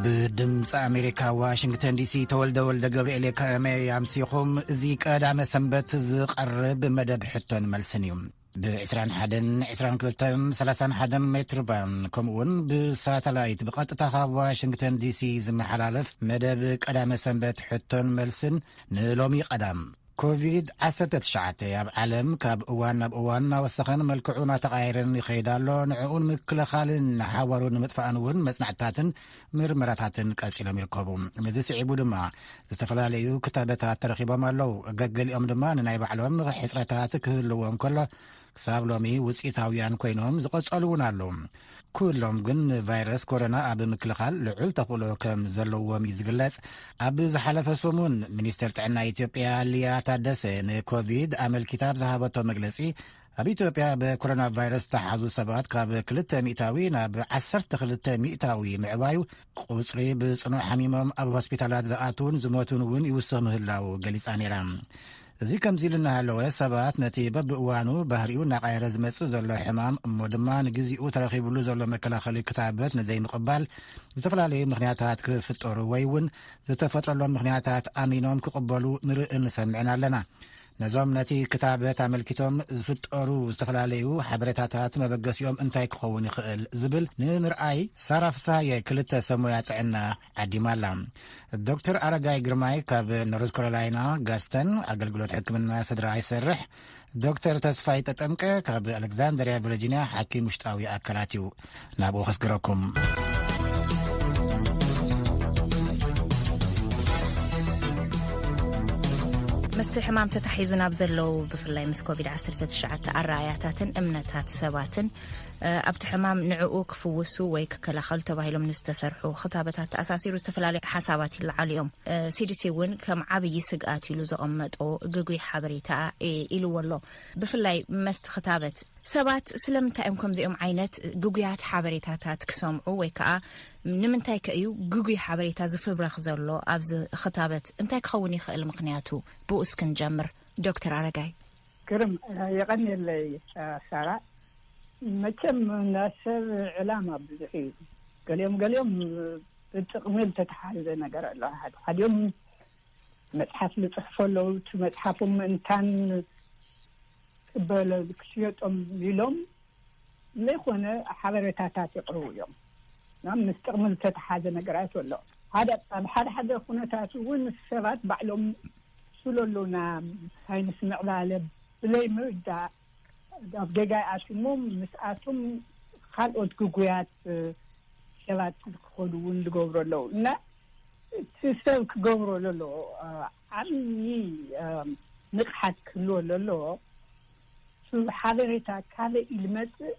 ብድምፂ ኣሜሪካ ዋሽንግተን ዲሲ ተወልደ ወልደ ገብርኤል የከመይ ኣምሲኹም። እዚ ቀዳመ ሰንበት ዝቐርብ መደብ ሕቶን መልስን እዩ። ብ21፣ 22፣ 31 ሜትር ባን ከምኡውን ብሳተላይት ብቐጥታ ካብ ዋሽንግተን ዲሲ ዝመሓላለፍ መደብ ቀዳመ ሰንበት ሕቶን መልስን ንሎሚ ቀዳም ኮቪድ-19 ኣብ ዓለም ካብ እዋን ናብ እዋን እናወሰኸን መልክዑ እናተቓየረን ይኸይድ ኣሎ። ንዕኡ ንምክልኻልን ንሓዋሩ ንምጥፋእን እውን መጽናዕትታትን ምርመራታትን ቀጺሎም ይርከቡ። ነዚ ስዒቡ ድማ ዝተፈላለዩ ክታበታት ተረኺቦም ኣለዉ። ገገሊኦም ድማ ንናይ ባዕሎም ሕጽረታት ክህልዎም ከሎ ክሳብ ሎሚ ውጽኢታውያን ኮይኖም ዝቐጸሉ እውን ኣለዉ። ኩሎም ግን ንቫይረስ ኮሮና ኣብ ምክልኻል ልዑል ተኽእሎ ከም ዘለዎም እዩ ዝግለጽ። ኣብ ዝሓለፈ ሰሙን ሚኒስተር ጥዕና ኢትዮጵያ ሊያ ታደሰ ንኮቪድ ኣመልኪታ ኣብ ዝሃበቶ መግለጺ፣ ኣብ ኢትዮጵያ ብኮሮና ቫይረስ ዝተሓዙ ሰባት ካብ ክልተ ሚእታዊ ናብ ዓሰርተ ክልተ ሚእታዊ ምዕባዩ፣ ቁጽሪ ብጽኑዕ ሓሚሞም ኣብ ሆስፒታላት ዝኣትውን ዝሞቱን እውን ይውስኽ ምህላው ገሊጻ ነይራ። እዚ ከምዚ ኢሉ እናሃለወ፣ ሰባት ነቲ በብእዋኑ ባህሪኡ እናቐየረ ዝመጽእ ዘሎ ሕማም እሞ ድማ ንግዚኡ ተረኺብሉ ዘሎ መከላኸሊ ክታበት ንዘይምቕባል ዝተፈላለዩ ምኽንያታት ክፍጠሩ ወይ እውን ዝተፈጥረሎም ምኽንያታት ኣሚኖም ክቕበሉ ንርእን ንሰምዕን ኣለና። ነዞም ነቲ ክታበት ኣመልኪቶም ዝፍጠሩ ዝተፈላለዩ ሓበሬታታት መበገሲኦም እንታይ ክኸውን ይኽእል ዝብል ንምርኣይ ሳራ ፍስሃየ ክልተ ሰብ ሞያ ጥዕና ዓዲማ ኣላ። ዶክተር ኣረጋይ ግርማይ ካብ ኖርዝ ካሮላይና ጋስተን ኣገልግሎት ሕክምና ስድራ ይሰርሕ። ዶክተር ተስፋይ ተጠምቀ ካብ ኣሌክዛንድርያ ቨርጂንያ ሓኪም ውሽጣዊ ኣካላት እዩ። ናብኡ ከስግረኩም። ምስቲ ሕማም ተታሒዙ ናብ ዘለዉ፣ ብፍላይ ምስ ኮቪድ-19 ኣረኣያታትን እምነታት ሰባትን፣ እ፣ ኣብቲ ሕማም ንዕኡ ክፍውሱ ወይ ክከላኸሉ ተባሂሎም ንዝተሰርሑ ክታበታት ተኣሳሲሩ ዝተፈላለዩ ሓሳባት ይለዓሉ እዮም። እ፣ ሲዲሲ እውን ከም ዓብዪ ስግኣት ኢሉ ዘቐመጦ ግጉይ ሓበሬታ፣ እ፣ ኢልዎ ኣሎ። ብፍላይ መስቲ ክታበት ሰባት ስለምንታይ እዮም ከምዚኦም ዓይነት ግጉያት ሓበሬታታት ክሰምዑ ወይ ከዓ ንምንታይ ከ እዩ ግጉይ ሓበሬታ ዝፍብረኽ ዘሎ ኣብዚ ክታበት? እንታይ ክኸውን ይኽእል ምኽንያቱ? ብኡ እስክንጀምር ዶክተር ኣረጋይ። ግርም፣ የቐንየለይ፣ ሳራ። መቸም ናይ ሰብ ዕላማ ብዙሕ እዩ። ገሊኦም ገሊኦም ብጥቕሚ ዝተተሓዘ ነገር ኣሎ። ሓደ ሓዲኦም መጽሓፍ ዝጽሕፉ ኣለዉ። እቲ መጽሓፎም ምእንታን ክበለ ክሽየጦም ኢሎም ዘይኮነ ሓበሬታታት ይቕርቡ እዮም። ናብ ምስ ጥቕሚ ዝተተሓዘ ነገራት ኣሎ። ሓደ፣ ኣብ ሓደ ሓደ ኩነታት እውን ሰባት ባዕሎም ስለሎና ሳይንስ ምዕባለ ብለይ ምርዳእ ኣብ ጌጋ ይኣትሙ እሞ ምስኣቶም ካልኦት ግጉያት ሰባት ክኾኑ እውን ዝገብሩ ኣለዉ። እና እቲ ሰብ ክገብሮ ዘለዎ፣ እ፣ ዓብዪ፣ እ፣ ንቕሓት ክህልዎ ዘለዎ፣ እቲ ሓበሬታ ካበይ እዩ ዝመጽእ፣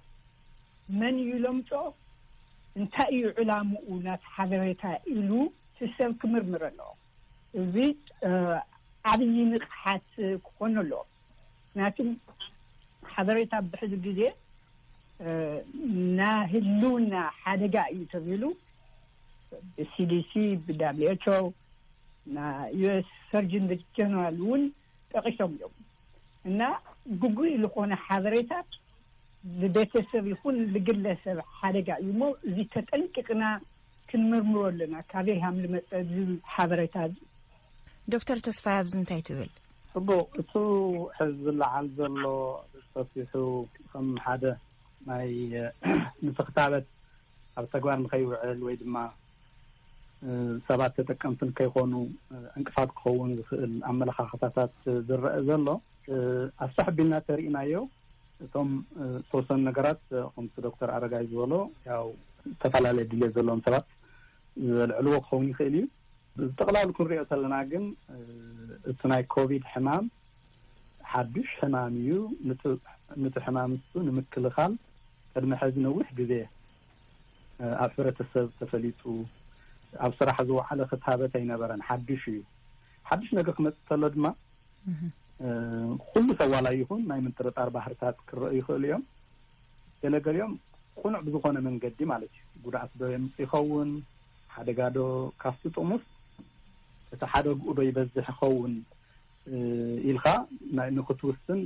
መን እዩ ለምጾ፣ እንታይ እዩ ዕላምኡ ናቲ ሓበሬታ ኢሉ እቲ ሰብ ክምርምር ኣለዎ። እዚ፣ እ፣ ዓብዪ ንቕሓት ክኾን ኣለዎ። ምክንያቱ ሓበሬታ ብሕዚ ግዜ፣ እ፣ ናይ ህልውና ሓደጋ እዩ ተባሂሉ ብሲዲሲ፣ ብዳብሊው ኤች ኦ፣ ናይ ዩ ኤስ ሰርጅን ጀነራል እውን ጠቒሶም እዮም። እና ግጉይ ዝኾነ ሓበሬታት ንቤተሰብ ይኹን ንግለሰብ ሓደጋ እዩ እሞ፣ እዚ ተጠንቂቕና ክንምርምሮ ኣለና፣ ካበይ ሃም ዝመጸ ዝብል ሓበሬታ እዚ። ዶክተር ተስፋይ፣ ኣብዚ እንታይ ትብል? ጽቡቕ፣ እቱ ሕዚ ዝለዓል ዘሎ ሰፊሑ ከም ሓደ ናይ፣ እ፣ ንፍኽታበት ኣብ ተግባር ንኸይውዕል ወይ ድማ፣ እ፣ ሰባት ተጠቀምቲ ንከይኾኑ፣ እ፣ ዕንቅፋት ክኸውን ዝኽእል ኣመለኻኽታታት ዝረአ ዘሎ፣ እ፣ ኣስፍሕ ኣቢልና ተሪእናዮ። እቶም፣ እ፣ ዝተወሰኑ ነገራት፣ እ፣ ከምቲ ዶክተር ኣረጋይ ዝበሎ፣ ያው ዝተፈላለየ ድሌት ዘለዎም ሰባት ዘልዕልዎ ክኸውን ይኽእል እዩ። ብጠቕላሉ ክንሪኦ ተለና ግን፣ እ፣ እቲ ናይ ኮቪድ ሕማም ሓዱሽ ሕማም እዩ። ንቲ-፣ ንቲ ሕማም እሱ ንምክልኻል ቅድሚ ሕዚ ነዊሕ ግዜ፣ እ፣ ኣብ ሕብረተሰብ ተፈሊጡ ኣብ ስራሕ ዝወዓለ ክታበት ኣይነበረን። ሓዱሽ እዩ። ሓዱሽ ነገር ክመጽእ ተሎ ድማ፣ እህ። እ፣ ኩሉ ሰብ ዋላ ይኹን ናይ ምጥርጣር ባህርታት ክረአዩ ይኽእሉ እዮም። ገለገሊኦም ቅኑዕ ብዝኾነ መንገዲ ማለት እዩ። ጉድኣት ዶ የምጽእ ይኸውን? ሓደጋ ዶ ካብቲ ጥቕሙስ እቲ ሓደግኡ ዶ ይበዝሕ ይኸውን? እ፣ ኢልካ ናይ ንክትውስን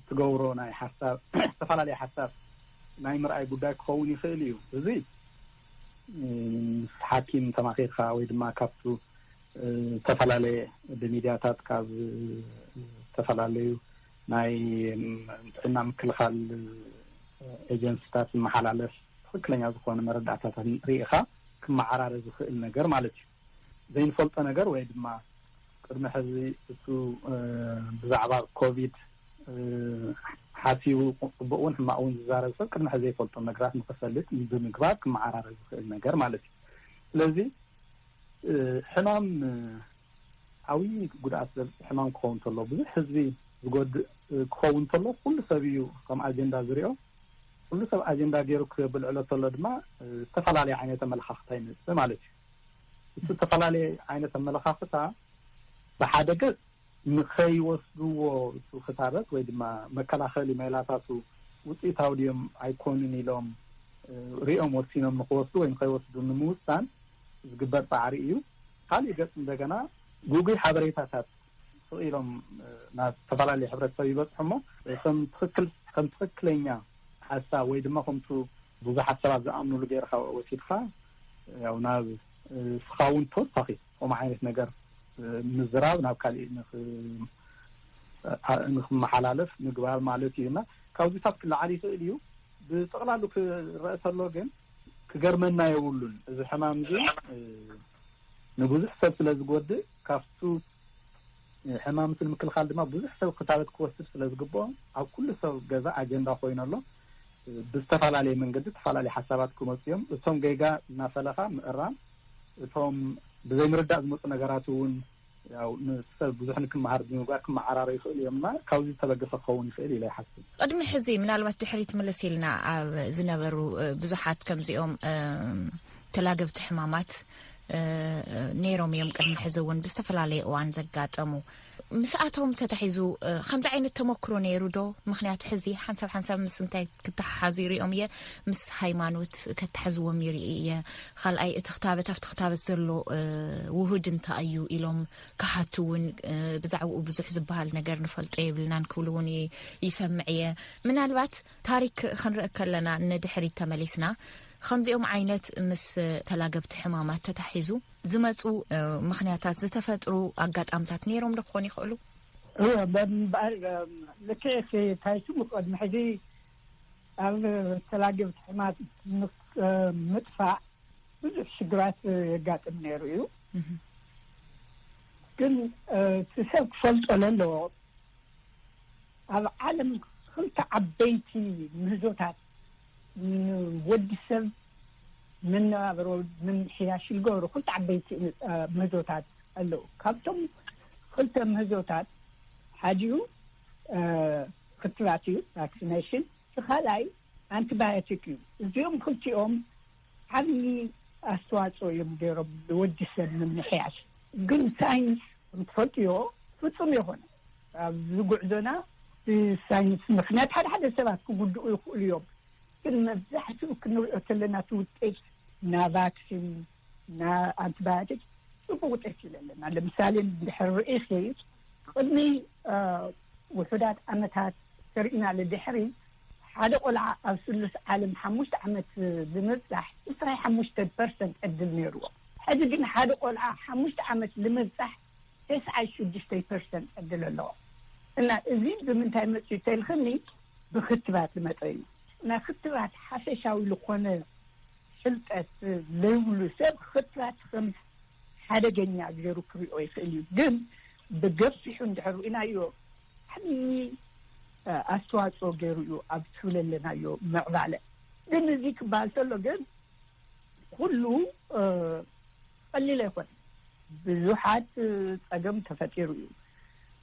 ትገብሮ ናይ ሓሳብ፣ ዝተፈላለየ ሓሳብ ናይ ምርኣይ ጉዳይ ክኸውን ይኽእል እዩ። እዚ፣ እ፣ ሓኪም ተማኺርካ ወይ ድማ ካብቱ፣ እ፣ ዝተፈላለየ ብሚድያታት ካብ፣ እ፣ ዝተፈላለዩ ናይ፣ ም፣ ጥዕና ምክልኻል፣ እ፣ ኤጀንሲታት ዝመሓላለፍ ትኽክለኛ ዝኾነ መረዳእታታት ርኢኻ ክመዓራረ ዝኽእል ነገር ማለት እዩ። ዘይንፈልጦ ነገር ወይ ድማ ቅድሚ ሕዚ እሱ፣ እ፣ ብዛዕባ ኮቪድ፣ እ፣ ሓሲቡ ጽቡቕ እውን ሕማቕ እውን ዝዛረብ ሰብ ቅድሚ ሕዚ ዘይፈልጦም ነገራት ንኽፈልጥ ብምግባር ክመዓራረ ዝኽእል ነገር ማለት እዩ። ስለዚ፣ እ፣ ሕማም፣ እ፣ ዓብዪ ጉድኣት ዘብፅሕ ሕማም ክኸውን እንተሎ፣ ብዙሕ ህዝቢ ዝጎድእ፣ እ፣ ክኸውን እንተሎ፣ ኩሉ ሰብ እዩ ከም ኣጀንዳ ዝሪኦ። ኩሉ ሰብ ኣጀንዳ ገይሩ ክብልዕሎ እንተሎ ድማ፣ እ፣ ዝተፈላለየ ዓይነት ኣመለኻኽታ ይመፅእ ማለት እዩ። እቲ ዝተፈላለየ ዓይነት ኣመለኻኽታ ብሓደ ገፅ ንኸይወስድዎ፣ እሱ ክታበት ወይ ድማ መከላኸሊ ሜላታቱ ውፅኢታዊ ድዮም ኣይኮኑን ኢሎም፣ እ፣ ሪኦም ወሲኖም ንኽወስዱ ወይ ንኸይወስዱ ንምውሳን ዝግበር ፃዕሪ እዩ። ካሊእ ገፅ እንደገና ግጉይ ሓበሬታታት ስቕ ኢሎም፣ እ፣ ናብ ዝተፈላለዩ ሕብረተሰብ ይበፅሑ እሞ፣ ከም ትኽክል፣ ከም ትኽክለኛ ሓሳብ ወይ ድማ ከምቱ ብዙሓት ሰባት ዝኣምኑሉ ገይርካ ወሲድካ፣ ያው ናብ፣ እ፣ ስኻ እውን ተወሳኺ ከምኡ ዓይነት ነገር፣ እ፣ ምዝራብ ናብ ካሊእ ንኽ-፣ እ፣ ንኽመሓላለፍ ምግባር ማለት እዩ። እና ካብዚታት ክለዓል ይኽእል እዩ። ብጠቕላሉ ክረአ ተሎ ግን ክገርመና የብሉን። እዚ ሕማም እዚ፣ እ፣ ንብዙሕ ሰብ ስለ ዝጎድእ፣ ካብቱ ሕማም እቲ ንምክልኻል ድማ ብዙሕ ሰብ ክታበት ክወስድ ስለ ዝግብኦ፣ ኣብ ኩሉ ሰብ ገዛ ኣጀንዳ ኮይኑ ኣሎ። ብዝተፈላለየ መንገዲ ዝተፈላለዩ ሓሳባት ክመፁ እዮም። እቶም ጌጋ እናፈለኻ ምእራም፣ እቶም ብዘይምርዳእ ዝመፁ ነገራት እውን፣ ያው ንሰብ ብዙሕ ንክመሃር ብምግባር ክመዓራረ ይኽእሉ እዮም እና ካብዚ ዝተበገሰ ክኸውን ይኽእል ኢለ ይሓስብ። ቅድሚ ሕዚ ምናልባት ድሕሪት ምልስ ኢልና ኣብ ዝነበሩ፣ እ፣ ብዙሓት ከምዚኦም፣ እ፣ ተላገብቲ ሕማማት፣ እ፣ ነይሮም እዮም። ቅድሚ ሕዚ እውን ብዝተፈላለየ እዋን ዘጋጠሙ ምስኣቶም ተታሒዙ፣ እ፣ ከምዚ ዓይነት ተመክሮ ነይሩ ዶ? ምኽንያቱ ሕዚ ሓንሳብ ሓንሳብ ምስ እንታይ ክተሓሓዙ ይሪኦም እየ፣ ምስ ሃይማኖት ከተሓዝዎም ይርኢ እየ። ካልኣይ እቲ ክታበት፣ ኣብቲ ክታበት ዘሎ፣ እ፣ ውሁድ እንታይ እዩ ኢሎም ክሓቱ እውን፣ እ፣ ብዛዕባኡ ብዙሕ ዝበሃል ነገር ንፈልጦ የብልናን ክብሉ እውን ይ-፣ ይሰምዕ እየ። ምናልባት ታሪክ ክንርኢ ከለና ንድሕሪት ተመሊስና ከምዚኦም ዓይነት ምስ ተላገብቲ ሕማማት ተታሒዙ ዝመፁ፣ እ፣ ምኽንያታት ዝተፈጥሩ ኣጋጣምታት ነይሮም ዶ ክኾኑ ይኽእሉ? እወ፣ በምበኣር፣ እም፣ ልክዕ እቲ እንታይ ስሙ ቅድሚ ሕዚ ኣብ ተላገብቲ ሕማማት ምክ-፣ ምጥፋእ ብዙሕ ሽግራት የጋጥም ነይሩ እዩ። እህ። ግን፣ እ፣ እቲ ሰብ ክፈልጦ ለለዎ፣ ኣብ ዓለም ክልተ ዓበይቲ ምህዞታት ንወዲ ሰብ መነባብሮ ምምሕያሽ ዝገብሩ ክልተ ዓበይቲ፣ እ፣ ምህዞታት ኣለዉ። ካብቶም ክልተ ምህዞታት ሓዲኡ፣ እ፣ ክትባት እዩ፣ ቫክሲኔሽን። እቲ ካልኣይ ኣንቲባዮቲክ እዩ። እዚኦም ክልቲኦም ዓብዪ ኣስተዋፅኦ እዮም ገይሮም ንወዲ ሰብ ምምሕያሽ። ግን ሳይንስ ከም ትፈልጥዮ ፍጹም የኾነ። ኣብዚ ጉዕዞና ብሳይንስ ምኽንያት ሓደ ሓደ ሰባት ክጉድኡ ይኽእሉ እዮም። ግን መብዛሕትኡ ክንሪኦ ከለና እቲ ውጤት ና ቫክሲን ና ኣንቲባዮቲክ ጽቡቅ ውጤት እዩ ዘለና። ለምሳሌ እንድሕር ርኢኺ ቅድሚ፣ እ፣ ውሑዳት ዓመታት ተሪእና ለድሕሪ ሓደ ቆልዓ ኣብ ስሉስ ዓለም ሓሙሽተ ዓመት ንምብጻሕ ዕስራን ሓሙሽተ ፐርሰንት ዕድል ነይርዎ። ሕዚ ግን ሓደ ቆልዓ ሓሙሽተ ዓመት ንምብጻሕ ተስዓን ሽዱሽተን ፐርሰንት ዕድል ኣለዎ። እና እዚ ብምንታይ መጽዩ ተልኽኒ ብክትባት ዝመጸ እዩ። ናይ ክትባት ሓፈሻዊ ዝኾነ ፍልጠት ዘይብሉ ሰብ ክትባት ከም ሓደገኛ ገይሩ ክሪኦ ይኽእል እዩ። ግን ብገፊሑ እንድሕር ርኢናዮ ዓብዪ፣ እ፣ ኣስተዋፅኦ ገይሩ እዩ ኣብ ትብለለናዮ ምዕባለ። ግን እዚ ክበሃል ከሎ ግን ኩሉ፣ እ፣ ቀሊል ኣይኮነን። ብዙሓት፣ እ፣ ፀገም ተፈጢሩ እዩ።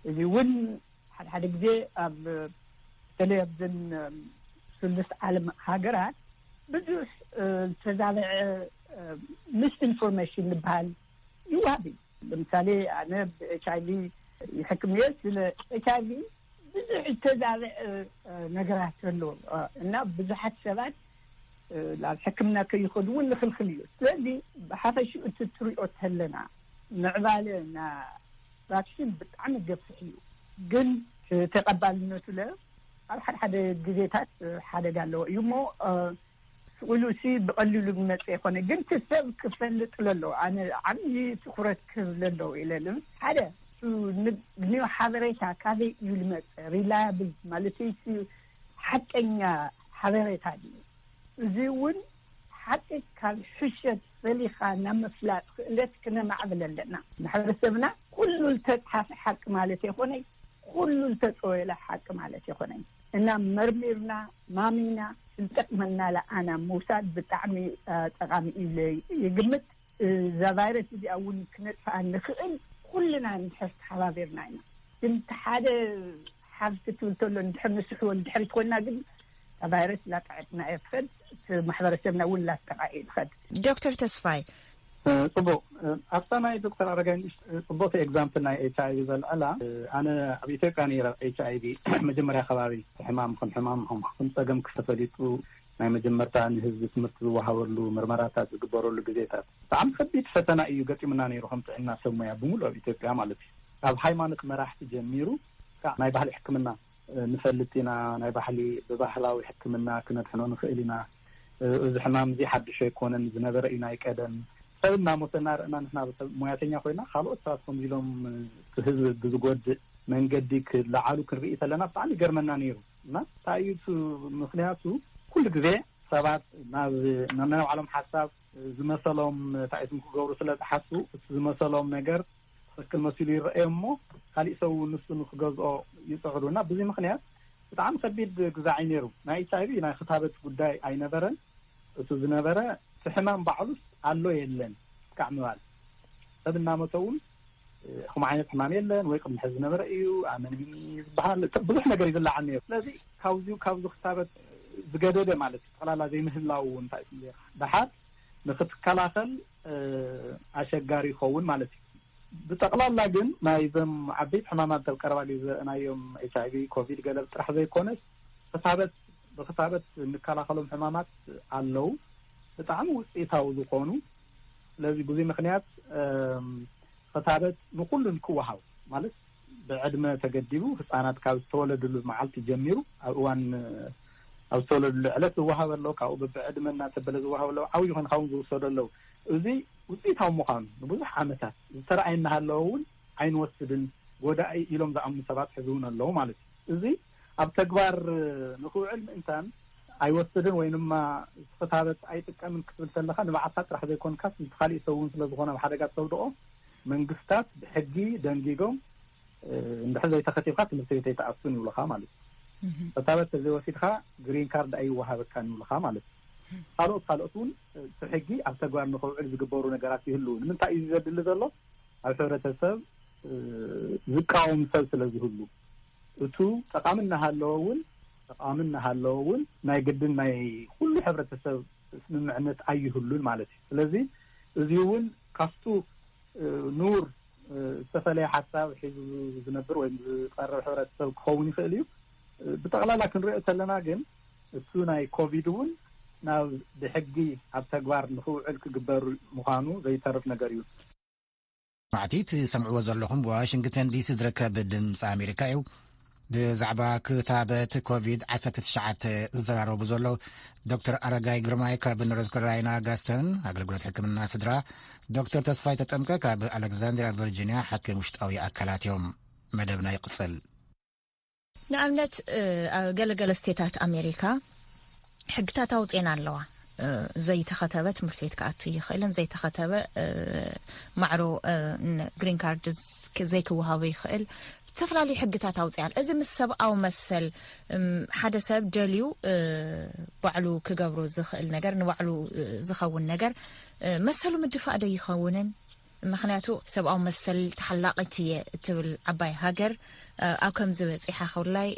እዚ እውን ሓደ ሓደ ግዜ ኣብ፣ በተለይ ኣብዘን፣ እ፣ ስሉስ ዓለም ሃገራት ብዙሕ፣ እ፣ ዝተዛበዐ፣ እ፣ ሚስ ኢንፎርሜሽን ዝበሃል ይወሃብ እዩ። ለምሳሌ ኣነ ብኤች ኣይ ቪ ይሕክም እየ። ስለ ኤች ኣይ ቪ ብዙሕ ዝተዛበዐ፣ እ፣ ነገራት ኣሎ፣ እ፣ እና ብዙሓት ሰባት፣ እ፣ ናብ ሕክምና ከይኸዱ እውን ንኽልክል እዩ። ስለዚ ብሓፈሽኡ እቲ ትሪኦ ተለና ምዕባለ ና ቫክሲን ብጣዕሚ ገፊሕ እዩ። ግን ተቐባልነቱ ለ ኣብ ሓደ ሓደ ግዜታት፣ እ፣ ሓደጋ ኣለዎ እዩ እሞ፣ እ፣ ውሉሲ ብቐሊሉ ዝመጽእ ይኮነ፣ ግን እቲ ሰብ ክፈልጥ ለለዎ። ኣነ ዓብዪ ትኹረት ክህብ ለለዎ ኢለ ልብል። ሓደ፣ ኒው ሓበሬታ ካበይ እዩ ዝመጽእ? ሪላያብል ማለት እዩ፣ ሓቀኛ ሓበሬታ ድዩ? እዚ እውን ሓቂ ካብ ሕሸት ፈሊኻ ናብ ምፍላጥ ክእለት ክነማዕብል ኣለና። ማሕበረሰብና ኩሉ ዝተፅሓፈ ሓቂ ማለት ይኾነይ፣ ኩሉ ዝተፀወለ ሓቂ ማለት ይኾነይ እና መርሚርና ማሚና ዝጠቅመና ለኣና ምውሳድ ብጣዕሚ ጠቃሚ እዩ ይግምት። እዛ ቫይረስ እዚኣ እውን ክነጥፍኣ ንኽእል ኩልና እንድሕር ተሓባቢርና ኢና። ግን እቲ ሓደ ሓብቲ ትብል ተሎ እንድሕር ንስሕቦ እንድሕር ትኮና ግን ቫይረስ ላጠዐትና እየ ትኸድ፣ ማሕበረሰብና እውን ላጠቃ እዩ ትኸድ። ዶክተር ተስፋይ፣ ጽቡቅ። ኣብታ ናይ ዶክተር ኣረጋይ ጽቡቅቲ ኤግዛምፕል ናይ ኤች ኣይቪ ዘልዕላ፣ ኣነ ኣብ ኢትዮጵያ ነይረ። ኤች ኣይቪ መጀመርያ ከባቢ ሕማም ከም ሕማም ከም ከም ጸገም ክተፈሊጡ ናይ መጀመርታ ንህዝቢ ትምህርቲ ዝወሃበሉ ምርመራታት ዝግበረሉ ግዜታት ብጣዕሚ ከቢድ ፈተና እዩ ገጢሙና ነይሩ ከም ጥዕና ሰብ ሞያ ብምሉእ ኣብ ኢትዮጵያ ማለት እዩ። ካብ ሃይማኖት መራሕቲ ጀሚሩ ክሳዕ ናይ ባህሊ ሕክምና ንፈልጥ ኢና። ናይ ባህሊ ብባህላዊ ሕክምና ክነድሕኖ ንኽእል ኢና። እዚ ሕማም እዚ ሓድሽ ኣይኮነን፣ ዝነበረ እዩ ናይ ቀደም። ሰብ እናሞተ እናረእና ንሕና ሰብ ሞያተኛ ኮይና ካልኦት ሰባት ከምዚ ኢሎም ህዝቢ ብዝጎድእ መንገዲ ክለዓሉ ክንርኢ ከለና ብጣዕሚ ይገርመና ነይሩ እና እንታይ እዩ እቲ ምክንያቱ? ኩሉ ግዜ ሰባት ናብ ናብ ናይ ባዕሎም ሓሳብ ዝመሰሎም ታይስም ክገብሩ ስለ ዝሓስቡ እቲ ዝመሰሎም ነገር ትክክል መሲሉ ይረኣዮም እሞ ካሊእ ሰብ እውን ንሱ ንክገዝኦ ይፅዕሩ እና ብዙ ምክንያት ብጣዕሚ ከቢድ ግዛዕ እዩ ነይሩ። ናይ ኤች ኣይቪ ናይ ክታበት ጉዳይ ኣይነበረን። እሱ ዝነበረ እቲ ሕማም ባዕሉስ ኣሎ የለን እስካዕ ምባል ሰብ እናመተ እውን ከም ዓይነት ሕማም የለን ወይ ቅድሚ ሕዚ ዝነበረ እዩ ኣመንሚኒ ዝበሃል ብዙሕ ነገር ይዝለዓል ነይሩ። ስለዚ ካብዚ ካብዚ ክታበት ዝገደደ ማለት እዩ ጠቅላላ ዘይምህላው እውን እንታይ እዩ ደሓር ንክትከላኸል ኣሸጋሪ ይኸውን ማለት እዩ። ብጠቕላላ ግን ናይዞም ዓበይቲ ሕማማት ኣብ ቀረባ ግዜ ዘርእናዮም ኤች ኣይቪ ኮቪድ ገለ ጥራሕ ዘይኮነስ ክታበት ብክታበት እንከላኸሎም ሕማማት ኣለዉ ብጣዕሚ ውፅኢታዊ ዝኾኑ። ስለዚ ብዙ ምክንያት ክታበት ንኩሉ ንክወሃብ ማለት ብዕድመ ተገዲቡ ህፃናት ካብ ዝተወለድሉ መዓልቲ ጀሚሩ ኣብ እዋን ኣብ ዝተወለድሉ ዕለት ዝወሃብ ኣሎ። ካብኡ በብዕድመ እናተበለ ዝወሃብ ኣሎ። ዓብዩ ኮንካ እውን ዝውሰዱ ኣለዉ። እዚ ውፅኢታዊ ምዃኑ ንብዙሕ ዓመታት ዝተረኣየ እናሃለወ እውን ኣይንወስድን ጎዳኢ ኢሎም ዝኣምኑ ሰባት ሕዚ እውን ኣለዉ ማለት እዩ። እዚ ኣብ ተግባር ንክውዕል ምእንታን ኣይወስድን ወይ ድማ ክታበት ኣይጥቀምን ክትብል ከለካ ንባዕልካ ጥራሕ ዘይኮንካስ ምስ ካሊእ ሰብ እውን ስለዝኾነ ኣብ ሓደጋ ተውድቆ መንግስታት ብሕጊ ደንጊጎም እንድሕር ዘይተኸቲብካ ትምህርቲ ቤት ኣይትኣቱን ይብሉካ ማለት እዩ። ክታበት ተዘይወሲድካ ግሪን ካርድ ኣይወሃበካን ይብሉካ ማለት እዩ። ካልኦት ካልኦት እውን እቲ ሕጊ ኣብ ተግባር ንክውዕል ዝግበሩ ነገራት ይህልው። ንምንታይ እዩ ዘድሊ ዘሎ? ኣብ ሕብረተሰብ ዝቃወም ሰብ ስለ ዝህሉ እቱ ጠቃሚ እናሃለወ እውን ጠቃሚ እናሃለወ እውን ናይ ግድን ናይ ኩሉ ሕብረተሰብ ስምምዕነት ኣይህሉን ማለት እዩ። ስለዚ እዚ እውን ካብቱ ንውር ዝተፈለየ ሓሳብ ሒዙ ዝነብር ወይ ዝቀርብ ሕብረተሰብ ክኸውን ይኽእል እዩ። ብጠቕላላ ክንሪኦ ከለና ግን እሱ ናይ ኮቪድ እውን ናብ ብሕጊ ኣብ ተግባር ንክውዕል ክግበር ምዃኑ ዘይተርፍ ነገር እዩ። ማዕቲ ትሰምዕዎ ዘለኹም ብዋሽንግተን ዲሲ ዝርከብ ድምፂ ኣሜሪካ እዩ። ብዛዕባ ክታበት ኮቪድ ዓሰርተ ትሽዓተ ዝዘራረቡ ዘለዉ ዶክተር ኣረጋይ ግርማይ ካብ ኖርዝ ካሮላይና ጋስተን ኣገልግሎት ሕክምና ስድራ፣ ዶክተር ተስፋይ ተጠምቀ ካብ ኣሌክዛንድሪያ ቨርጂኒያ ሓኪም ውሽጣዊ ኣካላት እዮም። መደብና ይቕፅል። ንኣብነት ገለገለ ስቴታት ኣሜሪካ ሕግታት ኣውፅኤን ኣለዋ። ዘይተኸተበ ትምህርቲ ቤት ክኣቱ ይኽእልን ዘይተኸተበ ማዕሮ ግሪን ካርድ ዘይክወሃቡ ይኽእል። ዝተፈላለዩ ሕግታት ኣውፅኣን። እዚ ምስ ሰብኣዊ መሰል ሓደ ሰብ ደልዩ ባዕሉ ክገብሮ ዝኽእል ነገር ንባዕሉ ዝኸውን ነገር መሰሉ ምድፋእ ዶ ይኸውንን? ምክንያቱ ሰብኣዊ መሰል ተሓላቒት እየ እትብል ዓባይ ሃገር ኣብ ከምዚ በፂሓ ከውላይ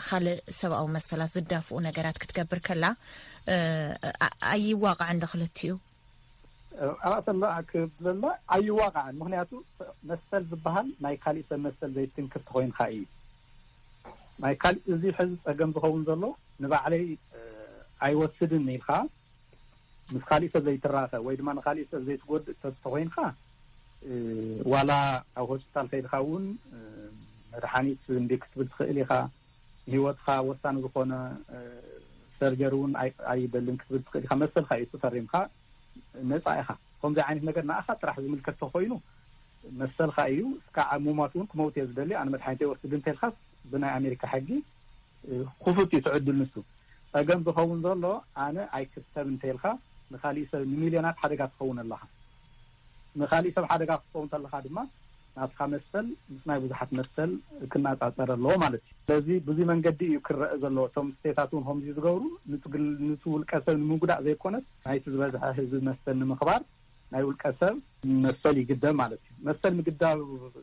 ካልእ ሰብኣዊ መሰላት ዝዳፍኡ ነገራት ክትገብር ከላ ኣይዋቃዕን ዶ ክልቲኡ? ኣብኣ ተላ ክብለላ ኣይዋቃዕን። ምክንያቱ መሰል ዝበሃል ናይ ካሊእ ሰብ መሰል ዘይትንክር ተኮይንካ እዩ። ናይ ካሊእ እዚ ሕዚ ፀገም ዝኸውን ዘሎ ንባዕለይ ኣይወስድን ኢልካ ምስ ካሊእ ሰብ ዘይትራኸብ ወይ ድማ ንካሊእ ሰብ ዘይትጎድእ ሰብ ተኮይንካ ዋላ ኣብ ሆስፒታል ከይድካ እውን መድሓኒት እንዲ ክትብል ትኽእል ኢኻ። ንህይወትካ ወሳኒ ዝኾነ ሰርጀሪ እውን ኣይ- ኣይደልን ክትብል ትኽእል ኢኻ። መሰልካ እዩ፣ እሱ ፈሪምካ ነፃ ኢኻ። ከምዚ ዓይነት ነገር ንኣኻ ጥራሕ ዝምልከት ተኮይኑ መሰልካ እዩ። እስካዕ ኣብ ምሟት እውን ክመውት እየ ዝደሊ፣ ኣነ መድሓኒት ኣይወስድ እንተልካስ ብናይ ኣሜሪካ ሕጊ ክፉት እዩ ትዕድል ንሱ። ጸገም ዝኸውን ዘሎ ኣነ ኣይክተብ እንተልካ ንኻሊእ ሰብ፣ ንሚልዮናት ሓደጋ ትኸውን ኣለኻ። ንኻሊእ ሰብ ሓደጋ ክትኸውን ተለኻ ድማ ናትካ መሰል ምስ ናይ ብዙሓት መሰል ክነጻጸር ኣለዎ ማለት እዩ። ስለዚ ብዙ መንገዲ እዩ ክረአ ዘለዎ። እቶም ስቴታት እውን ከምዚ ዝገብሩ ንትግል- ንቲ ውልቀ ሰብ ንምጉዳእ ዘይኮነስ ናይቲ ዝበዝሐ ህዝቢ መሰል ንምኽባር ናይ ውልቀ ሰብ መሰል ይግደብ ማለት እዩ። መሰል ምግዳብ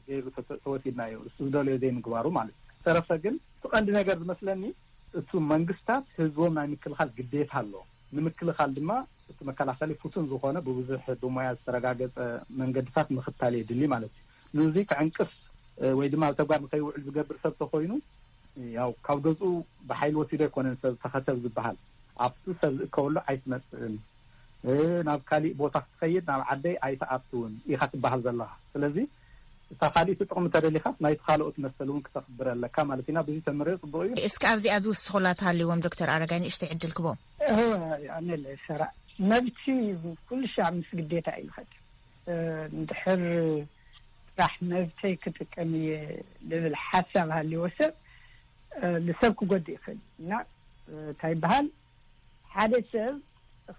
ገይሩ ተተ- ተወሲድናዮ፣ እሱ ዝደልዮ ዘይምግባሩ ማለት እዩ። ተረፈ ግን እቲ ቀንዲ ነገር ዝመስለኒ እቱ መንግስታት ህዝቦም ናይ ምክልኻል ግዴታ ኣለዎ። ንምክልኻል ድማ እቲ መከላኸሊ ፍቱን ዝኾነ ብብዙሕ ብሞያ ዝተረጋገጸ መንገድታት ምኽታል የድሊ ማለት እዩ። ንዚ ክዕንቅፍ ወይ ድማ ኣብ ተግባር ንከይውዕል ዝገብር ሰብ ተኮይኑ ያው ካብ ገዝኡ ብሓይሊ ወሲዶ ኣይኮነን ሰብ ተኸተብ ዝበሃል። ኣብቲ ሰብ ዝእከበሉ ኣይትመፅእን፣ ናብ ካሊእ ቦታ ክትኸይድ ናብ ዓደይ ኣይትኣትውን ኢኻ ትበሃል ዘለኻ። ስለዚ እታ ካሊእ ትጥቕሚ ተደሊኻስ ናይቲ ካልኦት መሰል እውን ክተኽብር ኣለካ ማለት ኢና። ብዙ ተምርዮ ፅቡቅ እዩ። እስኪ ኣብዚኣ ዝውስኹላ ተሃልዎም ዶክተር ኣረጋይ ንእሽተይ ዕድል ክቦም። ኣነ ሰራ መብቲ ኩሉ ሻዕ ምስ ግዴታ እዩ ዝኸድ። እንድሕር ጥራሕ መብተይ ክጥቀም እየ ዝብል ሓሳብ ሃልዎ ሰብ ንሰብ ክጎድእ ይኽእል እና እንታይ ይበሃል ሓደ ሰብ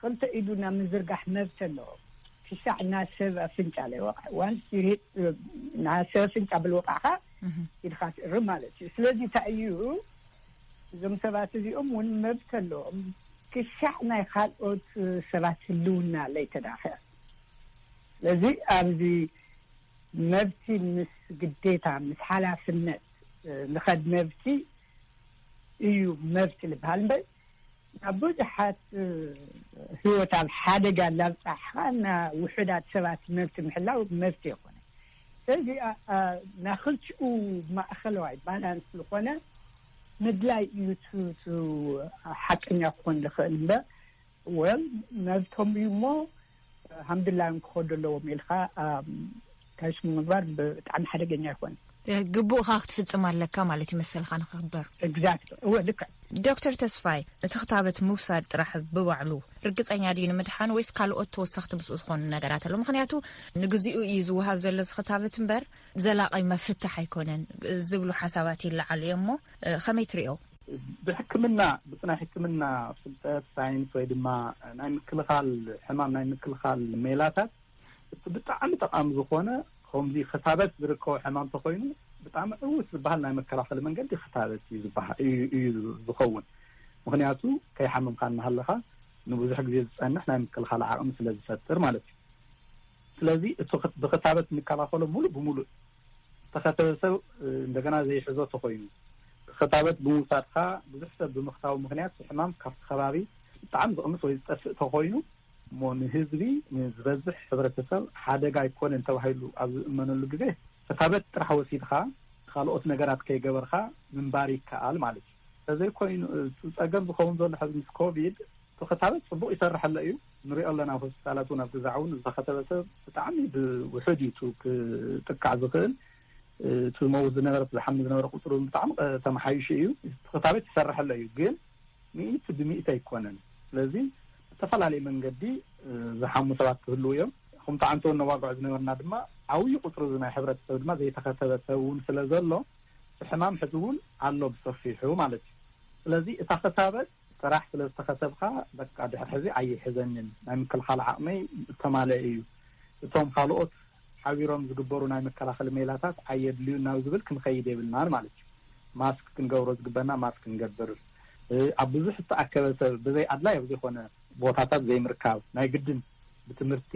ክልተ ኢዱ ናብ ምዝርጋሕ መብት ኣለዎ። ክሻዕ ናብ ሰብ ኣፍንጫ ለይወቕዐ ዋንስ ናብ ሰብ ኣፍንጫ ብልወቕዕኻ ኢድኻ ትእርም ማለት እዩ። ስለዚ እንታይ እዩ እዞም ሰባት እዚኦም እውን መብት ኣለዎም ክሻዕ ናይ ካልኦት ሰባት ህልውና ለይተዳኸ። ስለዚ ኣብዚ መብቲ ምስ ግዴታ ምስ ሓላፍነት ንኸድ መብቲ እዩ መብቲ ዝበሃል እምበር ናብ ብዙሓት ህይወት ኣብ ሓደጋ ላብፃሕኻ እና ውሑዳት ሰባት መብቲ ምሕላው መብቲ የኮነ። ስለዚ ናክልቲኡ ማእኸለዋይ ባላንስ ዝኾነ ምድላይ እዩ ሓቀኛ ክኾን ዝኽእል እምበር ወል መብቶም እዩ እሞ ሃምድላዮም ክኸዱ ኣለዎም ኢልካ ታሽሙ ምግባር ብጣዕሚ ሓደገኛ ይኮን። ግቡእካ ክትፍፅም ኣለካ ማለት እዩ መሰልካ ንክክበር። ኤግዛክት እወ ልክዕ። ዶክተር ተስፋይ እቲ ክታበት ምውሳድ ጥራሕ ብባዕሉ ርግፀኛ ድዩ ንምድሓን ወይስ ካልኦት ተወሰኽቲ ምስኡ ዝኾኑ ነገራት ኣሎ? ምክንያቱ ንግዚኡ እዩ ዝወሃብ ዘሎ እዚ ክታበት እምበር ዘላቒ መፍትሕ ኣይኮነን ዝብሉ ሓሳባት ይለዓሉ እዮም እሞ ከመይ ትሪኦ? ብሕክምና ብናይ ሕክምና ፍልጠት ሳይንስ ወይ ድማ ናይ ምክልኻል ሕማም ናይ ምክልኻል ሜላታት እቲ ብጣዕሚ ጠቃሚ ዝኾነ ከምዚ ክታበት ዝርከቦ ሕማም ተኮይኑ ብጣዕሚ ዕውት ዝበሃል ናይ መከላኸሊ መንገዲ ክታበት እዩ ዝበሃል እዩ እዩ ዝኸውን። ምክንያቱ ከይሓመምካ እናሃለኻ ንብዙሕ ግዜ ዝፀንሕ ናይ ምክልኻል ዓቕሚ ስለ ዝፈጥር ማለት እዩ። ስለዚ እቲ ብክታበት ንከላኸሎ ሙሉእ ብሙሉእ ዝተኸተበ ሰብ እንደገና ዘይሕዞ ተኮይኑ ክታበት ብምውሳድካ ብዙሕ ሰብ ብምክታቡ ምክንያት ሕማም ካብቲ ከባቢ ብጣዕሚ ዝቕንስ ወይ ዝጠፍእ ተኮይኑ እሞ ንህዝቢ ንዝበዝሕ ሕብረተሰብ ሓደጋ ኣይኮነን ተባሂሉ ኣብ ዝእመነሉ ግዜ ክታበት ጥራሕ ወሲድካ ካልኦት ነገራት ከይገበርካ ምንባር ይከኣል ማለት እዩ። ተዘይኮይኑ እቲ ፀገም ዝኸውን ዘሎ ሕዚ ምስ ኮቪድ እቲ ክታበት ፅቡቅ ይሰርሕ ኣሎ እዩ ንሪኦ ኣለና ኣብ ሆስፒታላት እውን ኣብ ግዛዕ እውን ዝተኸተበ ሰብ ብጣዕሚ ብውሑድ እዩ ክጥቃዕ ዝኽእል እቲ ዝመውት ዝነበረ ዝሓሚ ዝነበረ ቁፅሩ ብጣዕሚ ተመሓይሹ እዩ። ክታበት ይሰርሕ ኣሎ እዩ ግን ሚእቲ ብሚእቲ ኣይኮነን። ስለዚ ብዝተፈላለየ መንገዲ ዝሓሙ ሰባት ክህልው እዮም። ከምቲ ዓንተውን ነዋግዖ ዝነበርና ድማ ዓብዪ ቁፅሪ እዚ ናይ ሕብረተሰብ ድማ ዘይተኸተበ ሰብ እውን ስለ ዘሎ እቲ ሕማም ሕዚ እውን ኣሎ ብሰፊሑ ማለት እዩ። ስለዚ እታ ክታበት ጥራሕ ስለ ዝተኸተብካ በቃ ድሕሪ ሕዚ ኣይሕዘንን ናይ ምክልኻል ዓቕመይ ዝተማለአ እዩ። እቶም ካልኦት ሓቢሮም ዝግበሩ ናይ መከላኸሊ ሜላታት ኣየድልዩን ናብ ዝብል ክንኸይድ የብልናን ማለት እዩ። ማስክ ክንገብሮ ዝግበና ማስክ ክንገብር፣ ኣብ ብዙሕ ዝተኣከበ ሰብ ብዘይ ኣድላይ ኣብ ዘይኮነ ቦታታት ዘይምርካብ ናይ ግድን ብትምህርቲ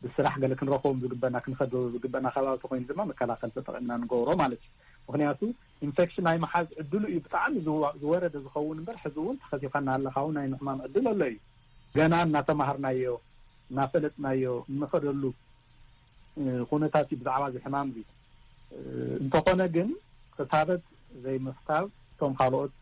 ብስራሕ ገለ ክንረኽቦም ዝግበና ክንኸዶ ዝግበና ከባቢ ተኮይኑ ድማ መከላኸሊ ተጠቒምና ንገብሮ ማለት እዩ። ምክንያቱ ኢንፌክሽን ናይ መሓዝ ዕድሉ እዩ ብጣዕሚ ዝወረደ ዝኸውን እምበር ሕዚ እውን ተኸቲብካ እናሃለካ እውን ናይ ምሕማም ዕድል ኣሎ እዩ። ገና እናተማሃርናዮ እናፈለጥናዮ እንኸደሉ ኩነታት እዩ ብዛዕባ እዚ ሕማም እዚ። እንተኾነ ግን ክታበት ዘይምኽታብ እቶም ካልኦት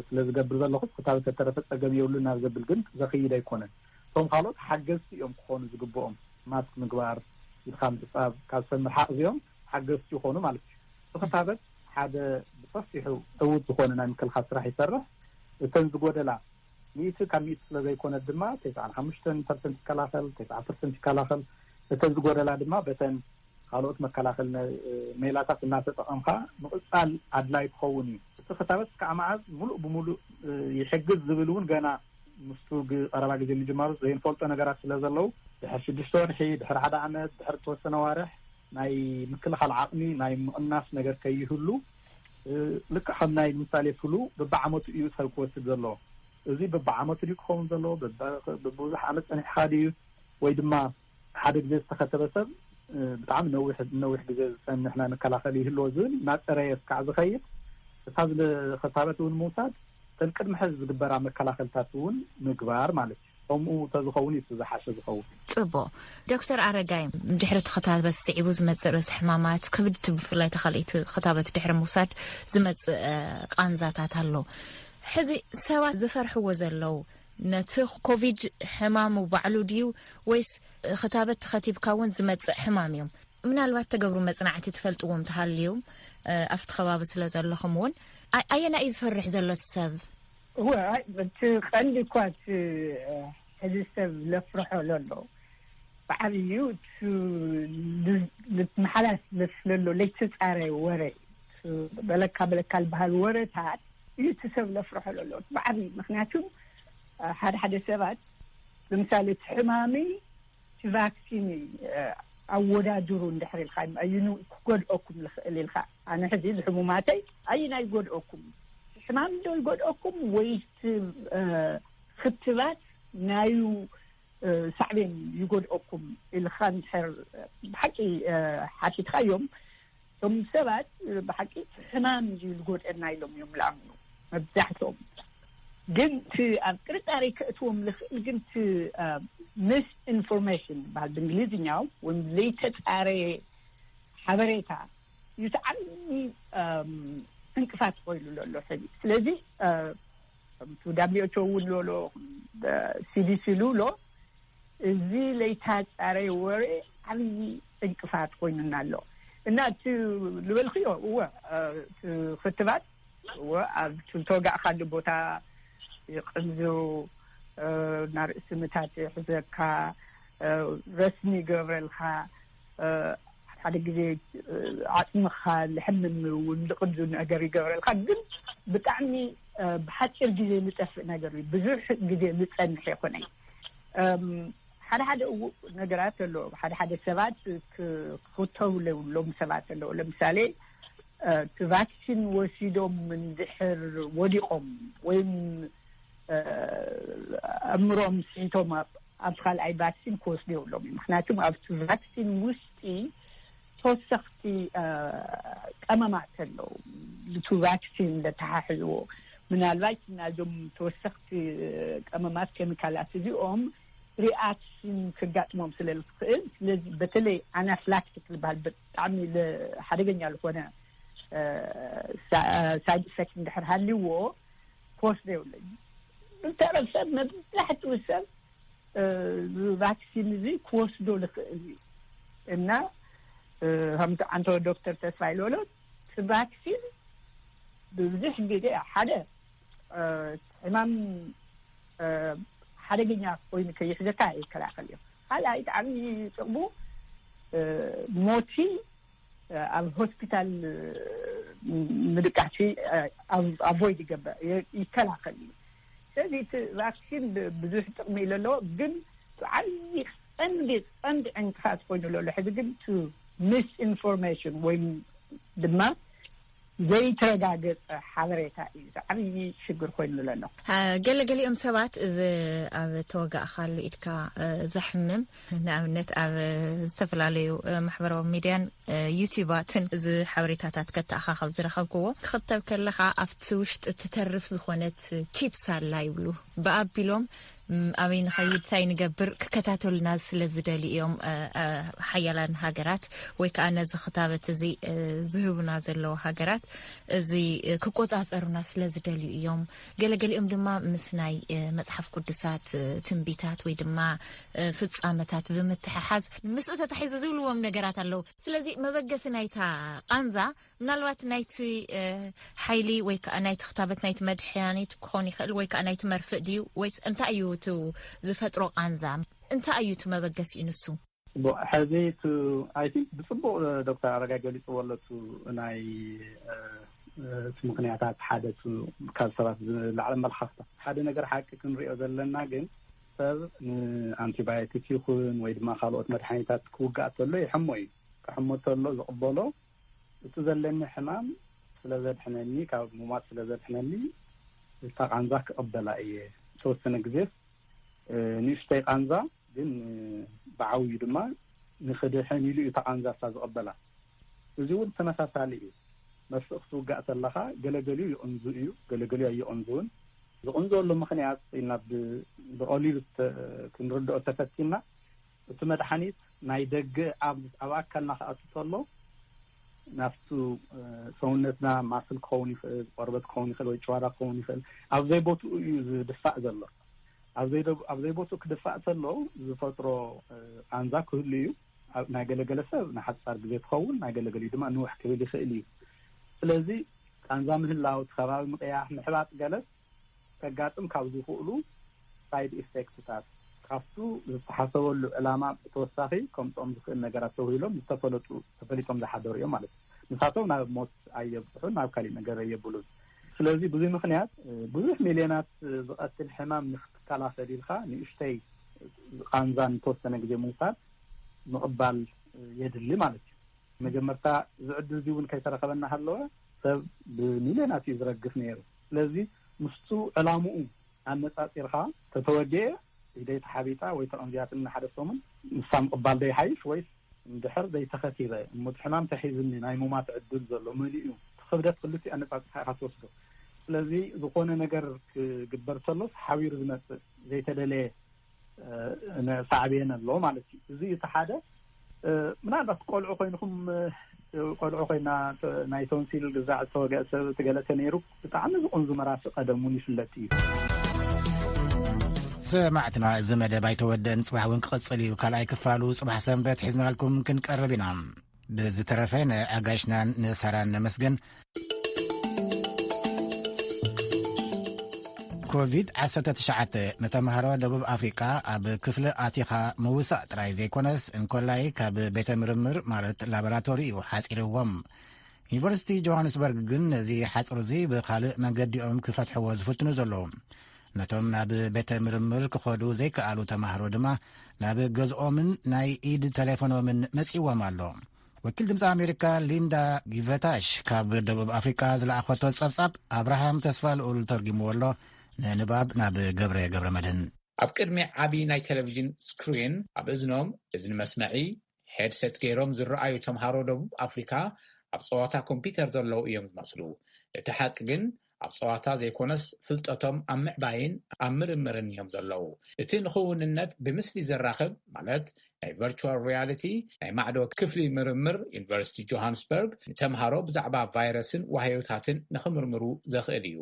ስለ ዝገብር ዘለኹ ክታበት ተተረፈ ፀገም የብሉን ናብ ዘብል ግን ዘኽይድ ኣይኮነን። እቶም ካልኦት ሓገዝቲ እዮም ክኾኑ ዝግብኦም። ማስክ ምግባር፣ ኢድካ ምሕፃብ ካብ ሰብ ምርሓቕ እዚኦም ሓገዝቲ ይኾኑ ማለት እዩ። እቲ ክታበት ሓደ ብሰፊሑ ዕዉት ዝኾነ ናይ ምክልኻል ስራሕ ይሰርሕ። እተን ዝጎደላ ሚእቲ ካብ ሚእቲ ስለ ዘይኮነት ድማ ተስዓን ሓሙሽተን ፐርሰንት ይከላኸል፣ ተስዓ ፐርሰንት ይከላኸል። እተን ዝጎደላ ድማ በተን ካልኦት መከላኸል ሜላታት እናተጠቐምካ ምቕፃል ኣድላይ ክኸውን እዩ። እቲ ክታበት ክሳዕ መዓዝ ሙሉእ ብሙሉእ ይሕግዝ ዝብል እውን ገና ምስቱ ቀረባ ግዜ ምጅማሩ ዘይንፈልጦ ነገራት ስለ ዘለዉ፣ ድሕር ሽዱሽተ ወርሒ፣ ድሕር ሓደ ዓመት፣ ድሕር ተወሰነ ዋርሕ ናይ ምክልኻል ዓቕሚ ናይ ምቕናስ ነገር ከይህሉ፣ ልክዕ ከም ናይ ምሳሌ ፍሉ በብዓመቱ እዩ ሰብ ክወስድ ዘለዎ። እዚ በብዓመቱ ድዩ ክኸውን ዘለዎ? በብዙሕ ዓመት ጸኒሕካ ድዩ? ወይ ድማ ሓደ ግዜ ዝተኸተበ ሰብ ብጣዕሚ ነዊሕ ነዊሕ ግዜ ዝጸንሕ ናይ መከላኸሊ ይህልዎ ዝብል እናጸረየ እስካዕ ዝኸይድ፣ እታ ዝኸታበት እውን ምውሳድ፣ እተን ቅድሚ ሕዚ ዝግበራ መከላኸልታት እውን ምግባር ማለት እዩ። ከምኡ ተዝኸውን እዩ ዝሓሸ ዝኸውን። ጽቡቕ። ዶክተር ኣረጋይ፣ ድሕሪ እቲ ክታበት ስዒቡ ዝመጽእ ርእሲ ሕማማት፣ ክብድቲ ብፍላይ ተኻልኢቲ ክታበት ድሕሪ ምውሳድ ዝመጽእ ቃንዛታት ኣሎ። ሕዚ ሰባት ዝፈርሕዎ ዘለዉ ነቲ ኮቪድ ሕማሙ ባዕሉ ድዩ ወይስ ክታበት ተኸቲብካ እውን ዝመጽእ ሕማም እዮም? ምናልባት ተገብሩ መጽናዕቲ ትፈልጥዎም ተሃልዩ ኣብቲ ከባቢ ስለ ዘለኹም እውን ኣየና እዩ ዝፈርሕ ዘሎ ሰብ? እወ፣ እቲ ቀንዲ እኳ እቲ ሕዚ ሰብ ለፍርሖ ለሎ ብዓብዩ ልትመሓላልፍ ለሎ ለይተፃረየ ወረ፣ በለካ በለካ ዝበሃል ወረታት እዩ እቲ ሰብ ለፍርሖ ለሎ ብዓብዩ። ምክንያቱ ሓደ ሓደ ሰባት ንምሳሌ እቲ ሕማሚ እቲ ቫክሲን ኣወዳድሩ እንድሕር ኢልካ ኣዩኑ ክጎድኦኩም ዝኽእል ኢልካ። ኣነ ሕዚ ዝሕሙማተይ ኣይ ናይ ጎድኦኩም ሕማም ዶ ይጎድኦኩም ወይስ ክትባት ናዩ ሳዕቤን ይጎድኦኩም ኢልካ እንድሕር ብሓቂ ሓቲትካዮም፣ እቶም ሰባት ብሓቂ ሕማም እዩ ዝጎድአና ኢሎም እዮም ዝኣምኑ መብዛሕትኦም። ግን እቲ ኣብ ጥርጣሬ ከእትዎም ዝኽእል ግን እቲ ምስ ኢንፎርሜሽን በሃል ብእንግሊዝኛው ወይም ዘይተፃረየ ሓበሬታ እዩ እቲ ዓብዪ ዕንቅፋት ኮይኑ ዘሎ ሕዚ። ስለዚ ከምቲ ዳብሊው ኤች ኦ እውን ዝብሎ፣ ሲዲሲ ዝብሎ፣ እዚ ለይተፃረየ ወረ ዓብዪ ዕንቅፋት ኮይኑና ኣሎ። እና እቲ ዝበልክዮ እወ፣ እቲ ክትባት እወ ኣብቲ ዝተወጋእካሉ ቦታ ይቕንዝው፣ ናርእሲ ምታት ይሕዘካ፣ ረስኒ ይገብረልካ፣ ሓደ ግዜ ዓፅምኻ ዝሕምም እውን ዝቕንዙ ነገር ይገብረልካ። ግን ብጣዕሚ ብሓፂር ግዜ ዝጠፍእ ነገር እዩ፣ ብዙሕ ግዜ ዝፀንሕ ይኮነይ። ሓደ ሓደ እው ነገራት ኣሎ። ሓደ ሓደ ሰባት ክኽተቡ ለብሎም ሰባት ኣለዉ። ለምሳሌ እቲ ቫክሲን ወሲዶም እንድሕር ወዲቖም ወይም ኣእምሮም ስሒቶም ኣብ ካልኣይ ቫክሲን ክወስዱ የብሎም እዩ። ምክንያቱም ኣብቲ ቫክሲን ውሽጢ ተወሰኽቲ ቀመማት ኣለዉ፣ እቲ ቫክሲን ዘተሓሕዝዎ። ምናልባት ናዞም ተወሰኽቲ ቀመማት ኬሚካላት እዚኦም ሪኣክሽን ክጋጥሞም ስለ ዝኽእል፣ ስለዚ በተለይ ኣናፍላክቲክ ዝበሃል ብጣዕሚ ሓደገኛ ዝኾነ ሳይድ ኢፌክት እንድሕር ሃልዎ ክወስዶ የብለይ። ብተረፈ መብዛሕትኡ ሰብ ቫክሲን እዚ ክወስዶ ዝኽእል እዩ። እና ከምቲ ዓንቶ ዶክተር ተስፋይ ዝበሎ፣ እቲ ቫክሲን ብብዙሕ ግዜ ሓደ ሕማም ሓደገኛ ኮይኑ ከይሕዘካ ይከላኸል እዩ። ካልኣይ ብጣዕሚ ጥቕሙ ሞቲ ኣብ ሆስፒታል ምድቃሲ ኣቮይድ ይገብር፣ ይከላኸል እዩ። ስለዚ እቲ ቫክሲን ብዙሕ ጥቕሚ እዩ ዘለዎ፣ ግን ዓብዪ ቀንዲ ቀንዲ ዕንቅፋት ኮይኑ ዘሎ ሕዚ ግን እቲ ሚስ ኢንፎርሜሽን ወይም ድማ ዘይተረጋገፀ ሓበሬታ እዩ ዓብዪ ሽግር ኮይኑ ዘሎ። ገለ ገሊኦም ሰባት እዚ ኣብ ተወጋእካሉ ኢድካ ዘሕምም፣ ንኣብነት ኣብ ዝተፈላለዩ ማሕበራዊ ሚድያን ዩቲዩባትን እዚ ሓበሬታታት ከተኣኻኸብ ዝረኸብክዎ፣ ክኽተብ ከለኻ ኣብቲ ውሽጢ ትተርፍ ዝኾነት ቺፕስ ኣላ ይብሉ። ብኣቢሎም ኣበይ ንኸይድ፣ እንታይ ንገብር ክከታተሉና ስለ ዝደልዩ እዮም። ሓያላን ሃገራት ወይ ከዓ ነዚ ክታበት እዚ ዝህቡና ዘለዉ ሃገራት እዚ ክቆፃፀሩና ስለ ዝደልዩ እዮም። ገለገሊኦም ድማ ምስ ናይ መፅሓፍ ቅዱሳት ትንቢታት ወይ ድማ ፍፃመታት ብምትሕሓዝ ምስኡ ተታሒዙ ዝብልዎም ነገራት ኣለዉ። ስለዚ መበገሲ ናይታ ቃንዛ ምናልባት ናይቲ ሓይሊ ወይ ከዓ ናይቲ ክታበት ናይቲ መድሓኒት ክኾን ይኽእል ወይ ከዓ ናይቲ መርፍእ ድዩ ወይስ እንታይ እዩ እቲ ዝፈጥሮ ቃንዛ? እንታይ እዩ እቲ መበገሲኡ ንሱ? ሕዚ እቲ ኣይ ቲንክ ብፅቡቅ ዶክተር ኣረጋይ ገሊፅዎ ኣሎ። እቲ ናይ እቲ ምክንያታት ሓደ ካብ ሰባት ዝለዓለ መልሓፍታ ሓደ ነገር ሓቂ ክንሪኦ ዘለና ግን ሰብ ንኣንቲባዮቲክ ይኹን ወይ ድማ ካልኦት መድሓኒታት ክውጋእ ተሎ ይሕሞ እዩ። ክሕሞ ተሎ ዝቕበሎ እቲ ዘለኒ ሕማም ስለ ዘድሕነኒ ካብ ሙማት ስለ ዘድሕነኒ እታ ቃንዛ ክቕበላ እየ። ዝተወሰነ ግዜ ንእሽተይ ቃንዛ ግን ብዓብዩ ድማ ንክድሕን ኢሉ እዩ እታ ቃንዛ እታ ዝቕበላ። እዚ እውን ተመሳሳሊ እዩ። መርፍእ ክትውጋእ ተለኻ ገለገሊኡ ይቕንዙ እዩ፣ ገለገሊኡ ኣይቕንዙውን። ዝቕንዘሉ ምኽንያት ኢና ብቐሊሉ ክንርድኦ ተፈቲና እቲ መድሓኒት ናይ ደገ ኣብ ኣካልና ክኣቱ ተሎ ናብቲ ሰውነትና ማስል ክኸውን ይኽእል፣ ቆርበት ክኸውን ይኽእል ወይ ጭዋዳ ክኸውን ይኽእል፣ ኣብ ዘይቦትኡ እዩ ዝድፋእ ዘሎ። ኣብ ዘይቦትኡ ክድፋእ ተሎ ዝፈጥሮ ቃንዛ ክህሉ እዩ። ናይ ገለገለ ሰብ ንሓፃር ግዜ ትኸውን፣ ናይ ገለገሊኡ ድማ ንውሕ ክብል ይኽእል እዩ። ስለዚ ቃንዛ ምህላው፣ እቲ ከባቢ ምቕያሕ፣ ምሕባጥ ገለስ ከጋጥም ካብ ዝኽእሉ ሳይድ ኢፌክትታት ካብቱ ዝተሓሰበሉ ዕላማ ብተወሳኺ ከምፅኦም ዝኽእል ነገራት ተውሂሎም ዝተፈለጡ ተፈሊጦም ዝሓደሩ እዮም ማለት እዩ። ንሳቶም ናብ ሞት ኣየብፅሑን ናብ ካሊእ ነገር ኣየብሉን። ስለዚ ብዙ ምክንያት ብዙሕ ሚልዮናት ዝቐትል ሕማም ንክትከላኸል ኢልካ ንእሽተይ ቃንዛ ንተወሰነ ግዜ ምውሳድ ምቕባል የድሊ ማለት እዩ። መጀመርታ እዚ ዕድል እዚ እውን ከይተረኸበና ሃለወ ሰብ ብሚልዮናት እዩ ዝረግፍ ነይሩ። ስለዚ ምስቱ ዕላምኡ ኣነፃፂርካ ተተወዲኤ ኢደይ ተሓቢጣ ወይ ተቐንዚያትኒ ንሓደ ሰሙን ንሳ ምቕባል ዶ ይሓይሽ ወይስ እንድሕር ዘይተኸቲበ እሞ እቲ ሕማም ተሒዝኒ ናይ ሙማት ዕድል ዘሎ መሊኡ እዩ። እቲ ክብደት ክልቲኡ ኣነፃፂርካ ኢኻ ትወስዶ። ስለዚ ዝኾነ ነገር ክግበር ተሎስ ሓቢሩ ዝመፅእ ዘይተደለየ ሳዕቤን ኣሎ ማለት እዩ። እዚ እቲ ሓደ ምናልባት ቆልዑ ኮይንኩም ቆልዑ ኮይና ናይ ቶንሲል ግዛዕ ዝተወገአ ሰብ እቲ ገለ ተነይሩ ብጣዕሚ ዝቕንዙ መራሲ ቀደም እውን ይፍለጥ እዩ። ሰማዕትና፣ እዚ መደብ ኣይተወደን፣ ጽባሕ እውን ክቕጽል እዩ። ካልኣይ ክፋሉ ጽባሕ ሰንበት ሒዝናልኩም ክንቀርብ ኢና። ብዝተረፈ ንኣጋሽናን ንሳራን ነመስግን። ኮቪድ ዓሰርተ ትሽዓተ ንተምሃሮ ደቡብ ኣፍሪቃ ኣብ ክፍሊ ኣቲኻ ምውሳእ ጥራይ ዘይኮነስ እንኮላይ ካብ ቤተ ምርምር ማለት ላቦራቶሪ እዩ ሓጺርዎም። ዩኒቨርሲቲ ጆሃንስበርግ ግን ነዚ ሓጽሩ እዚ ብኻልእ መንገዲኦም ክፈትሕዎ ዝፍትኑ ዘለዉ። ነቶም ናብ ቤተ ምርምር ክኸዱ ዘይከኣሉ ተማሃሮ ድማ ናብ ገዝኦምን ናይ ኢድ ተሌፎኖምን መጺዎም ኣሎ። ወኪል ድምፂ ኣሜሪካ ሊንዳ ጊቨታሽ ካብ ደቡብ ኣፍሪቃ ዝለኣኸቶ ጸብጻብ ኣብርሃም ተስፋ ልኡል ተርጊምዎ ኣሎ። ንንባብ ናብ ገብረ ገብረ መድህን። ኣብ ቅድሚ ዓቢ ናይ ቴሌቪዥን ስክሪን ኣብ እዝኖም እዝኒ መስመዒ ሄድሰት ገይሮም ዝረኣዩ ተምሃሮ ደቡብ ኣፍሪካ ኣብ ጸዋታ ኮምፒተር ዘለዉ እዮም ዝመስሉ። እቲ ሓቂ ግን ኣብ ጸዋታ ዘይኮነስ ፍልጠቶም ኣብ ምዕባይን ኣብ ምርምርን እዮም ዘለዉ። እቲ ንኽውንነት ብምስሊ ዘራኽብ ማለት ናይ ቨርቹዋል ሪያሊቲ ናይ ማዕዶ ክፍሊ ምርምር ዩኒቨርሲቲ ጆሃንስበርግ ንተምሃሮ ብዛዕባ ቫይረስን ዋህዮታትን ንኽምርምሩ ዘኽእል እዩ።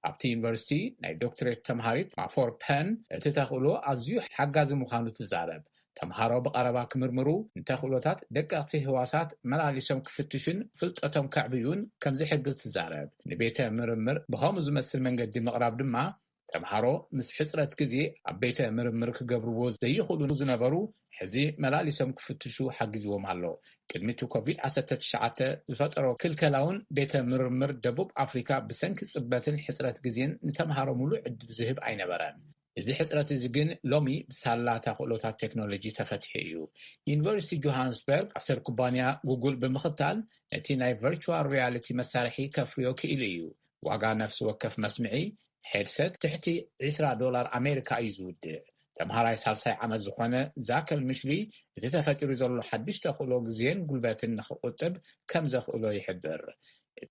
ኣብቲ ዩኒቨርሲቲ ናይ ዶክትሬት ተምሃሪት ማፎር ፐን እቲ ተኽእሎ ኣዝዩ ሓጋዚ ምዃኑ ትዛረብ። ተምሃሮ ብቐረባ ክምርምሩ ንተኽእሎታት ደቀቕቲ ህዋሳት መላሊሶም ክፍትሹን ፍልጠቶም ከዕብዩን ከም ዝሕግዝ ትዛረብ። ንቤተ ምርምር ብኸምኡ ዝመስል መንገዲ ምቕራብ ድማ ተምሃሮ ምስ ሕጽረት ግዜ ኣብ ቤተ ምርምር ክገብርዎ ዘይኽእሉ ዝነበሩ ሕዚ መላሊሶም ክፍትሹ ሓጊዝዎም ኣሎ። ቅድሚ እቲ ኮቪድ ዓሰርተ ትሽዓተ ዝፈጠሮ ክልከላውን ቤተ ምርምር ደቡብ ኣፍሪካ ብሰንኪ ጽበትን ሕጽረት ግዜን ንተምሃሮ ሙሉእ ዕድል ዝህብ ኣይነበረን። እዚ ሕጽረት እዚ ግን ሎሚ ብሳላ ተኽእሎታት ቴክኖሎጂ ተፈቲሑ እዩ። ዩኒቨርሲቲ ጆሃንስበርግ ኣሰር ኩባንያ ጉጉል ብምኽታል ነቲ ናይ ቨርቹዋል ሪያሊቲ መሳርሒ ከፍርዮ ክኢሉ እዩ። ዋጋ ነፍሲ ወከፍ መስምዒ ሄድሰት ትሕቲ ዕስራ ዶላር ኣሜሪካ እዩ ዝውድእ። ተምሃራይ ሳልሳይ ዓመት ዝኾነ ዛከል ምሽሊ፣ እቲ ተፈጢሩ ዘሎ ሓድሽ ተኽእሎ ግዜን ጉልበትን ንኽቑጥብ ከም ዘኽእሎ ይሕብር።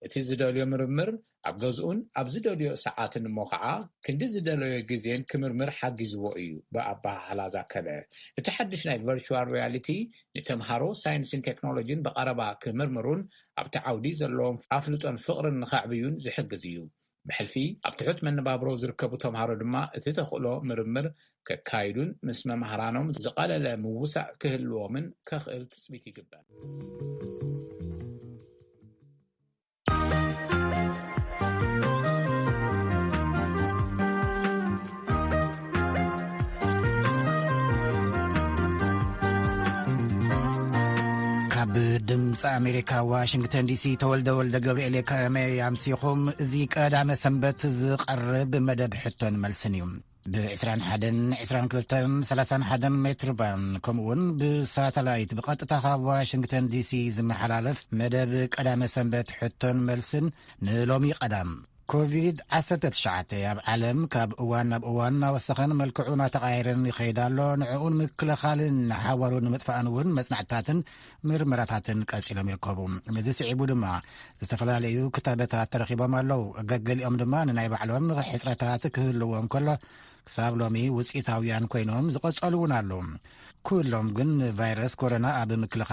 እቲ ዝደልዮ ምርምር፣ ኣብ ገዝኡን ኣብ ዝደልዮ ሰዓትን እሞ ኸዓ ክንዲ ዝደለዮ ግዜን ክምርምር ሓጊዝዎ እዩ፣ ብኣበሃህላ ዛከለ። እቲ ሓድሽ ናይ ቨርቹዋል ሪያሊቲ፣ ንተምሃሮ ሳይንስን ቴክኖሎጂን ብቐረባ ክምርምሩን ኣብቲ ዓውዲ ዘለዎም ኣፍልጦን ፍቕርን ንኸዕብዩን ዝሕግዝ እዩ። ብሕልፊ ኣብ ትሑት መነባብሮ ዝርከቡ ተምሃሮ ድማ እቲ ተኽእሎ ምርምር ከካይዱን ምስ መማህራኖም ዝቐለለ ምውሳእ ክህልዎምን ከኽእል ትጽቢት ይግበር። ካብ ድምፂ ኣሜሪካ ዋሽንግተን ዲሲ፣ ተወልደ ወልደ ገብርኤል። ከመይ ኣምሲኹም? እዚ ቀዳመ ሰንበት ዝቐርብ መደብ ሕቶን መልስን እዩ። ብ21፣ 22፣ 31 ሜትር ባንድ፣ ከምኡ እውን ብሳተላይት ብቐጥታ ካብ ዋሽንግተን ዲሲ ዝመሓላለፍ መደብ ቀዳመ ሰንበት ሕቶን መልስን ንሎሚ ቀዳም። ኮቪድ-19 ኣብ ዓለም ካብ እዋን ናብ እዋን እናወሰኸን መልክዑ እናተቓየረን ይኸይድ ኣሎ። ንዕኡን ምክልኻልን ንሓዋሩ ንምጥፋእን እውን መጽናዕትታትን ምርመራታትን ቀጺሎም ይርከቡ። ነዚ ስዒቡ ድማ ዝተፈላለዩ ክታበታት ተረኺቦም ኣለዉ። ገገሊኦም ድማ ንናይ ባዕሎም ሕጽረታት ክህልዎም ከሎ፣ ክሳብ ሎሚ ውጽኢታውያን ኮይኖም ዝቐጸሉ እውን ኣለዉ። ኩሎም ግን ንቫይረስ ኮሮና ኣብ ምክልኻል